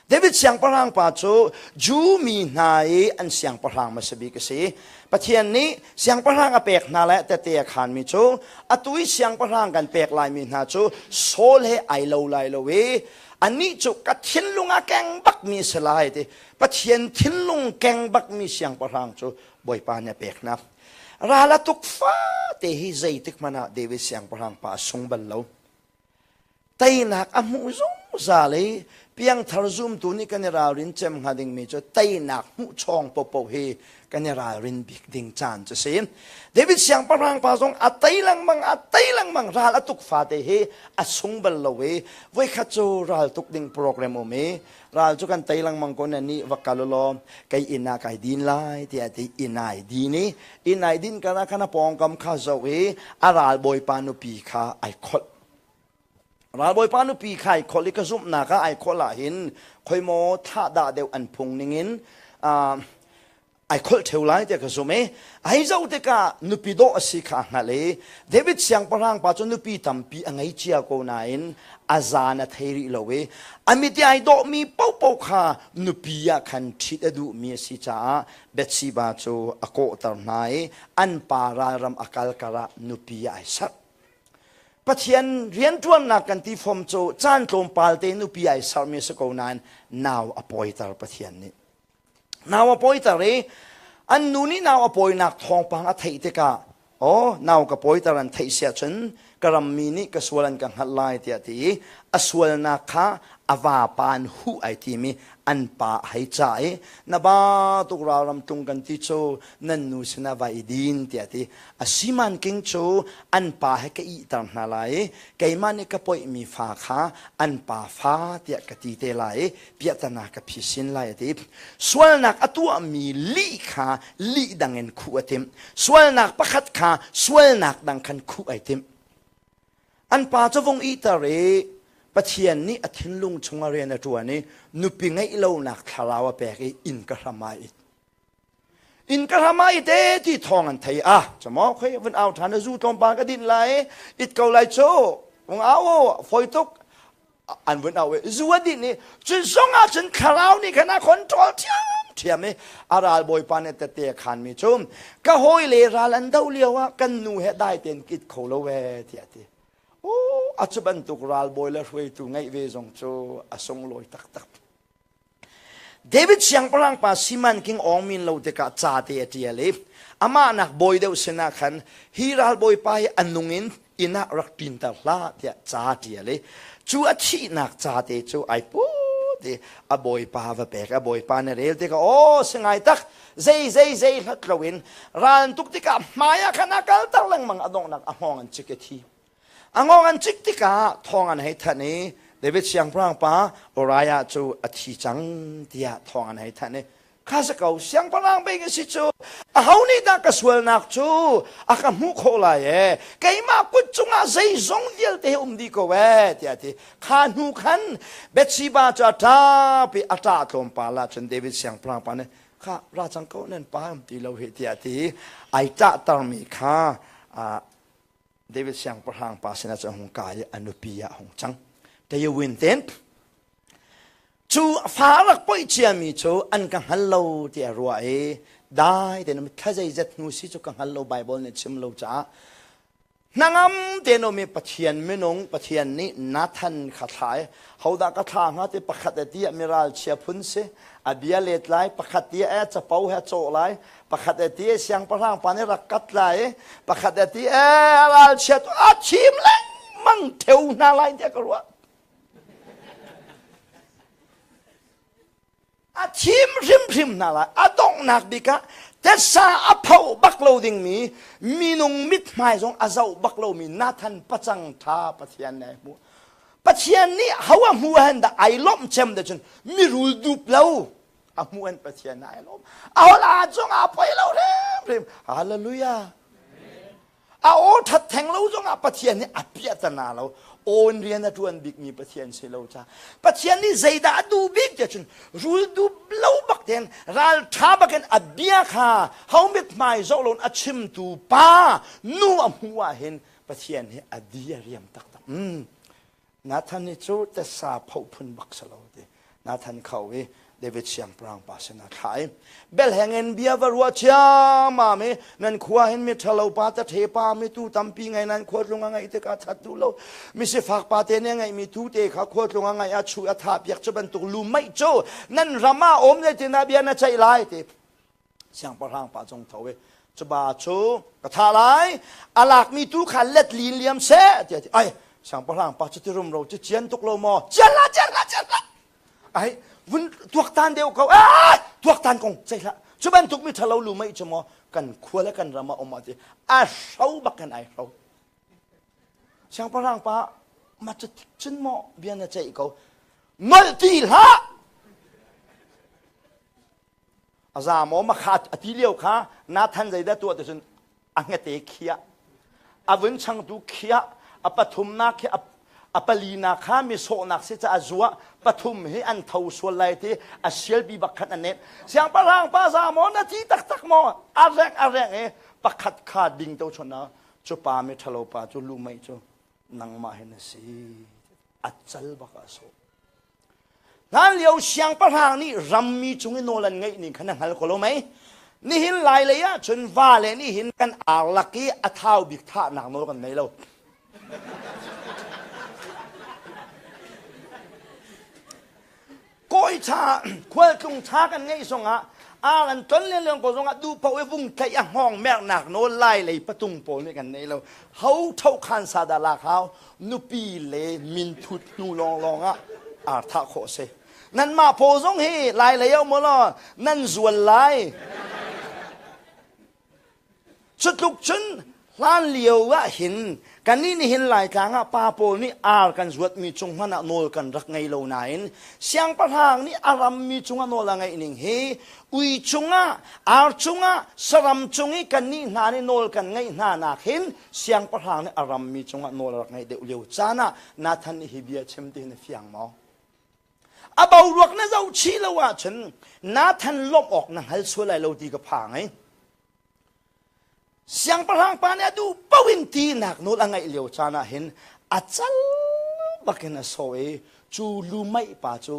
David siangpahrang pa cu Jew mi hna i an siangpahrang hmasa bik a si. Pathian nih siangpahrang a pek hna le tete a khaanmi cu atu i siangpahrang kan pek laimi hna cu Saul he ai lo lai lo i anih cu ka thinlung a keng bakmi a si lai ti Pathian thinlung keng bakmi siangpahrang cu Bawipa nih a pek hna. Ral a tuk fate hi zeitik hmanh ah David siangpahrang pa a sung bal lo. Teinak a hmuh zungzal i piangthar zumtu nih kan i ralrin cem hnga dingmi cu teinak hmuh chawng popo hi kan i ralrin bik ding caan cu si. David siangpahrang pa zong a tei lengmang a tei lengmang ral a tuk fate hi a sung bal lo i voikhat cu ral tuk ding program um i ral cu kan tei lengmang ko na nih va kal law kei inn ah kai din lai tiah ti inn ai din i inn ai din kana khan a pawngkam kha zoh i a ral bawipa nupi kha ai kholh ralbawipa nupi kha ai kholh i ka zumhnak ah ai kholh ah hin khoi maw thlah dah deuh an phung ningin ai kholh ṭheu lai tiah ka zumh i ai zoh tikah nupi dawh a si kha a hngalh i David siangpahrang pa cu nupi tampi a ngei cia ko nain a zaan a thei rih lo i a mit i ai dawhmi paohpaoh kha nupi ah khan ṭhit a duhmi a si caah Bathsheba cu a kawhter hna i an pa ralram a kal karah nupi ah ai serh. Pathian rianṭuannak kan ti fom cu caan tlawmpal te nupi ai sermi a si ko nain nau a pawiter Pathian nih. Nau a pawiter i an nu nih nau a pawinak thawngpang a theih tikah aw nau ka pawiter an theih siah cun ka rammi nih ka sual an ka hngalh lai tiah ti i a sualnak kha a vapa an huh ai timi an pa a hei cah i na ba tuk ralram tlung kan ti cu nan nu sinah va i din tiah ti a siman king cu an pa he ka ihter hna lai i keimah nih ka poihmi fa kha an pa fa tiah ka ti te lai i piahtana ka phisin lai a ti. Sualnak a tuahmi lih kha lih dang in khuh a timh. Sualnak pakhat kha sualnak dang khan khuh ai timh. An pa cu vung iter i Pathian nih a thinlung chungah rian a ṭuan i nupi ngeih lonak thlarau a pek i inn ka hram ah it. Inn ka hram ah it e ti thawng an thei ah camaw khoi vun au ṭhan a zu tlawmpal ka din lai it ko lai cu vung au foi tuk an vun au i zu a din i cu zong ah cun thlarau nih khan a control ṭhiamṭhiam i a ral bawipa nih tette a khanmi cu ka hawi le ral an do lio ah kan nu he dai tein kit kho lo e tiah a ti a cu bantuk ralbawi le hruaitu ngeih ve zong cu a sunglawi taktak David siangpahrang pa Siman king awng min lo tikah ca te a ṭial i amah nak bawi deuh sinah khan hi ralbawipa hi a nung in inn ah rak ṭinter hlah tiah ca a ṭial i cu a thihnak ca te cu ai put i a bawipa va pek a bawipa nih rel tikah aw si ngai tak zei zei zei hlat loin ral tuk tikah hmai ah khan a kalter lengmang a donghnak a hngawng an cik i thi A ngawng an cik tikah thawng an hei thanh i David siangpahrang pa Uriah cu a thi cang tiah thawng an hei thanh i kha si ko siangpahrang bik a si cu aho nih dah ka sualnak cu a ka hmuh khawh lai e keimah kut cungah zeizong vialte hi um dih ko e tiah a ti kha hnu khan Bathsheba cu a ṭap i a ṭah tlawmpal ah cun David siangpahrang pa nih kha ra cang ko nan pa um ti lo hi tiah a ti ai ṭahtermi kha David siangpahrang pa sinah cun a hung kai i a nupi ah a hung cang. Tayawin ten cu fa rak poih ciami cu an ka hngal lo tiah ruah i dai tein thla zeizat hnu si cu ka hngal lo Bible nih chim lo caah hnangam tein um i Pathian minung Pathian nih Nathan kha thla i hodah ka thla hnga ti pakhat e tiah miral chia phun si a bia let lai pakhat tiah e capo he cawh lai pakhat e ti siangpahrang pa nih rak kat lai pakhat e ti e ralchiat a thim lengmang theu hna lai tiah ka ruah a thim hrimhrim hna lai a donghnak bik ah tesa a pho bak lo dingmi minung mithmai zong a zoh bak lomi Nathan pacang tha Pathian nih hmu Pathian nih ho a hmu han dah ai lawmh cem da cun mirul dup lo a hmuh an Pathian ai lawm a hola zong a poi lo hrimhrim hallelujah a aw that theng lo zong ah Pathian nih a piahtana lo awn rian a tuan bikmi Pathian si lo ca Pathian nih zeidah a duh bik tiah cun rul dup lo bak ten ral tha bakin a bia kha ho mit hmai zoh loin a chimtu pa nu a hmu ah hin Pathian hi a di a riam taktak mm. Nathan nih cu tesa pho phun bak si lo ti. Nathan kho i David siangpahrang pa sinah thlah i belheng in bia va ruah ciammam i nan khua hin mi ṭhalo pa tathe pa mi tu tampi ngei nan khua tlung a ngeih tikah that duh lo mi sifak pa te nih a ngeihmi tu te kha khua tlung a ngeih ah chu a thah piak cu bantuk lu meih cu nan ram ah um zeitindah bia na ceih lai ti siangpahrang pa cung tho i cuba cu ka thah lai a lakmi tu kha let lin liam seh tiah ti ai siangpahrang pa cu ti rumro cu cian tuk lo maw cian la cian la cian la ai vun tuaktan deuh ko ai tuaktan kong ceih hlah cu bantuk mi ṭhalo lu mei cu maw kan khua le kan ram ah um ah ti a hro bak kan ai hro siangpahrang pa ma cu cun maw bia na ceih ko nolh ti hlah A za maw makha a ti lio kha Nathan zeidah tuah ti cun a hngete khiah a vun changtu khiah a pathumnak khi a palinak kha mi sawhnak si caah zuah pathum hi an tho sual lai ti a sialpi bak khan a net siangpahrang pa za maw na thi taktak maw a reng a reng i pakhat kha ding to chon na cu pa mi ṭhalo pa cu lu mei cu nangmah hin a si a cal bak a sawh Hlanlio siangpahrang nih rammi cung i nawl an ngeih ning kha na hngal ko lo mei? Nihin lai lei ah cun vale nih hin kan ar lak i a thau bik thahnak nawl kan ngei lo. Kawi ṭha, khualtlung ṭha kan ngeih zongah ar an ton len leng ko zongah duh paoh i vung tlaih a hngawng merhnak nawl lai lei patung pawl nih kan nei lo. Ho tho khan sa dah lak hau? Nupi le minthut hnu lawnglawng ah ar thah khawh a si. Nanmah paw zong hi lai lei ah um law nan zual lai. Cutluk cun hlan lio ah hin kannih nihin Laitlang ah pa pawl nih ar kan zuatmi cung hmanh ah nawl kan rak ngei lo nain siangpahrang nih a rammi cungah nawl a ngeih ning hi ui cungah ar cungah saram cung i kannih hna nih nawl kan ngeih hna nak hin siangpahrang nih a rammi cungah nawl a rak ngeih deuh lio caan ah Nathan nih hi bia chim ti hin a fiang maw? A boruak na zoh chih lo ahcun Nathan lawmh awk na hngal sual lai lo ti ka phang ai. Siangpahrang pa nih a duh paoh in tinak nawl a ngeih lio caan ah hin a cal bakin a sawh i cu lumeih pa cu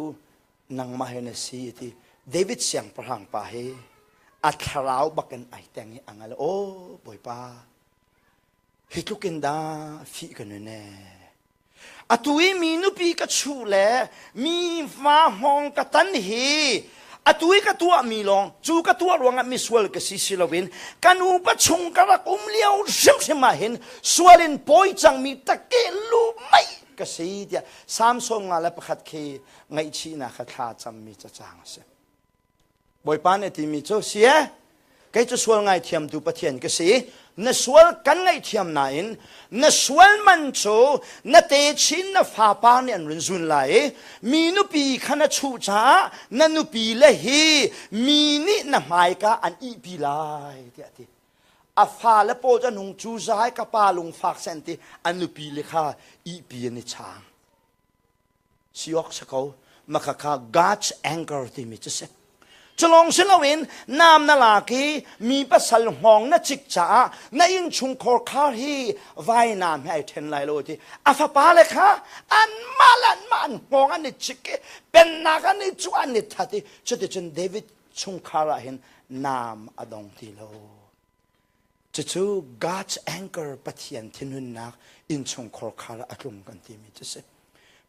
nangmah hi na si ti David siangpahrang pa hi a thlarau bakin ai teng i a ngal aw bawipa hi tluk in dah fih ka nun ee atu i mi nupi ka chuh le mi fa hngawng ka tan hi atu i ka tuah mi lawng cu ka tuah ruangah misual ka si si loin ka nupa chung ka rak um lio hrimhrim ah hin sual in pawi cangmi take lu mei ka si tiah Samson nga le pakhat khi ngaihchihnak kha thla cammi cacang a si. Bawipa nih a timi cu si e kei cu sual ngaithiamtu Pathian ka si na sual kan ngaihthiam nain na sual man cu na techin na fapa nih an run zun lai i mi nupi kha na chuh caah na nupi le hi mi nih na hmaika an ihpi lai tiah a ti a fale pawl cu an hung cu zai ka pa lungfak sen ti a nupi le kha ihpi an i chang si awk si ko maka kha God's anger timi cu si culong si loin nam na lak i mi pasal hngawng na cik caah na innchungkhar khar hi vainam he ai then lai lo ti a fapa le kha anmah le anmah an hngawng an i cik i pennak an i cu an i that i cuticun David chungkhar ah hin nam a dong ti lo Cucu God's anchor Pathian thinhunnak innchungkhar khar ah a tlung kan timi cu si.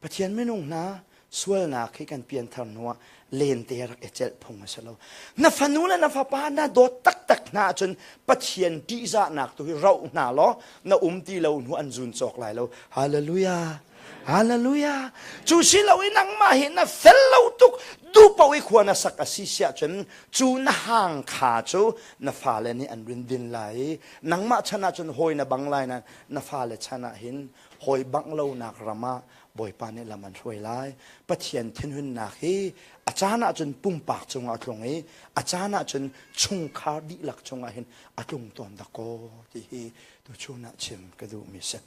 Pathian minung hna sualnak hi kan pianthar hnuah lente rak i celh phung a si lo. Na fanu le na fapa na dawt taktak hna ahcun Pathian ṭihzahnak tu hi roh hna law na um ti lo hnu an zun cawk lai lo. Hallelujah. Hallelujah. Cu si lo i nangmah hi na fel lo tuk duhpaoh i khua na sak a si siah cun cu na hang kha cu na fale nih an rin din lai i nangmah chan ah cun hawi na bang lai na na fale chan ah hin hawi bangh lonak ram ah Bawipa nih lam an hruai lai. Pathian thinhunnak hi a caan ah cun pumpak cungah a tlung i a caan ah cun chungkhar dihlak cungah hin a tlung tawn dakaw ti hi tuchun ah chim ka duhmi si.